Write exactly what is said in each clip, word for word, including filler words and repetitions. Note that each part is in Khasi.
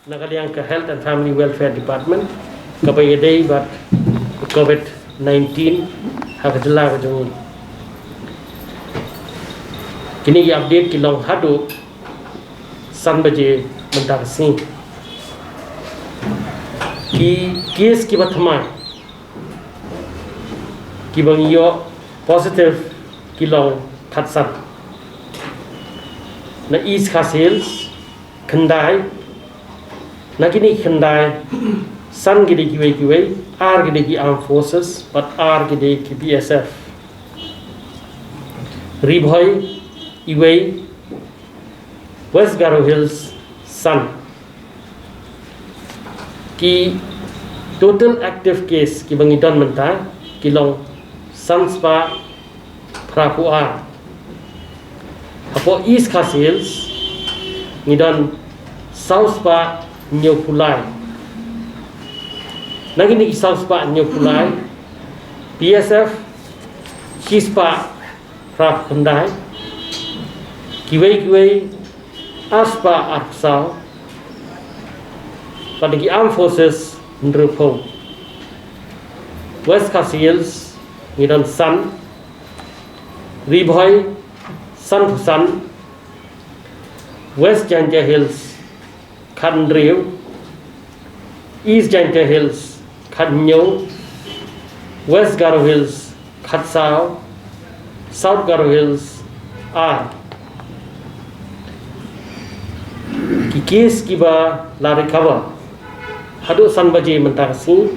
Na ka liang ka Health and Family Welfare Department, kaba ïadei bad covid nineteen ha ka jylla ka jong ngi. Kine ki update ki long haduh san baje mynta ka sngi. Ki case kiba thymmai kiba ngi ïoh positive ki long khatsan. Na East Khasi Hills, khyndai. Na kine khyndai, san ki dei kiwei kiwei, ar ki dei ki Armed Forces bad ar ki dei ki B S F. Ri Bhoi, iwei. West Garo Hills, san. Ki total active case kiba ngi don mynta ki long san spah phra phew ar. Hapoh East Khasi Hills ngi don saw spah hynñiew phew lai. Na kine ki saw spah hynñiew phew lai, B S F shi spah phra phew khyndai, kiwei kiwei ar spah ar phew saw, bad ki Armed Forces hynriew phew. West Khasi Hills ngi don san, Ri Bhoi san phew san, West Jaintia Hills khathynriew, East Jaintia Hills khathynñiew, West Garo Hills khatsaw, South Garo Hills ar. Ki case kiba la recover haduh san baje mynta ka sngi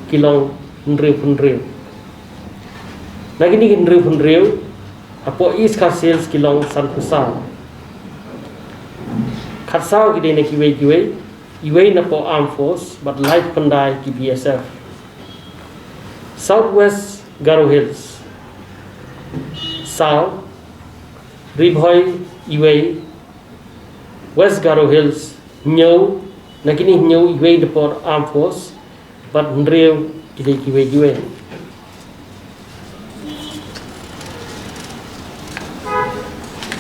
ki long hynriew phew hynriew. Na kine ki hynriew phew hynriew, hapoh East Khasi Hills ki long san phew saw. Khatsaw ki dei na kiwei kiwei, iwei napoh Armed Force bad lai phew khyndai ki B S F. South West Garo Hills, saw. Ri Bhoi, iwei. West Garo Hills, hynñiew. Na kine hynñiew, iwei napoh Armed Force bad hynriew ki dei kiwei kiwei.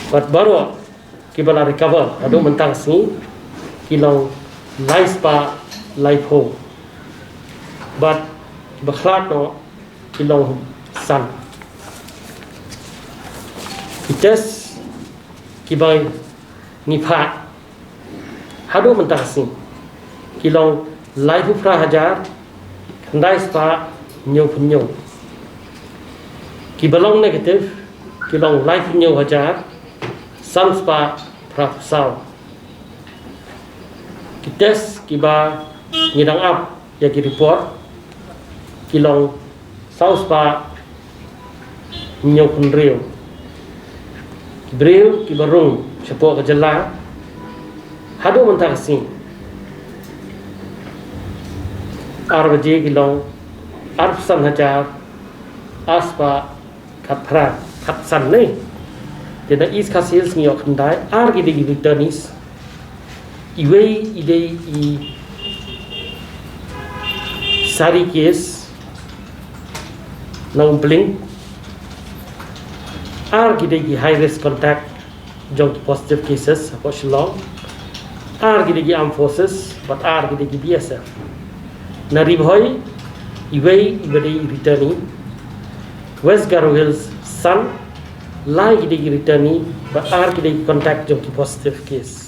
Bad baroh kiba la recover haduh mynta ka sngi ki long lai spah lai phew. Bad kiba khlad noh ki long san. Ki test kiba ngi phah haduh mynta ka sngi ki long lai phew phra hajar khyndai spah hynñiew phew hynñiew. Kiba long negative ki long lai phew hynñiew hajar san spah phra phew saw. Ki test kiba ngi dang ap ïa ki report ki long saw spah hynñiew phew hynriew. Ki briew kiba rung shapoh ka jylla haduh mynta ka sngi ar baje ki long ar phew san hajar ar spah khatphra, khatsan ne. Te na East Khasi Hills ngi ïoh khyndai, ar ki dei ki returnees. Iwei i dei i sari case na Umpling. Ar ki dei ki high risk contact jong ki positive cases hapoh Shillong. Ar ki dei ki Armed Forces bad ar ki dei ki B S F. Na Ri Bhoi, iwei iba dei i returnee. West Garo Hills, san, lai ki dei ki returnee bad ar ki dei ki contact jong ki positive case.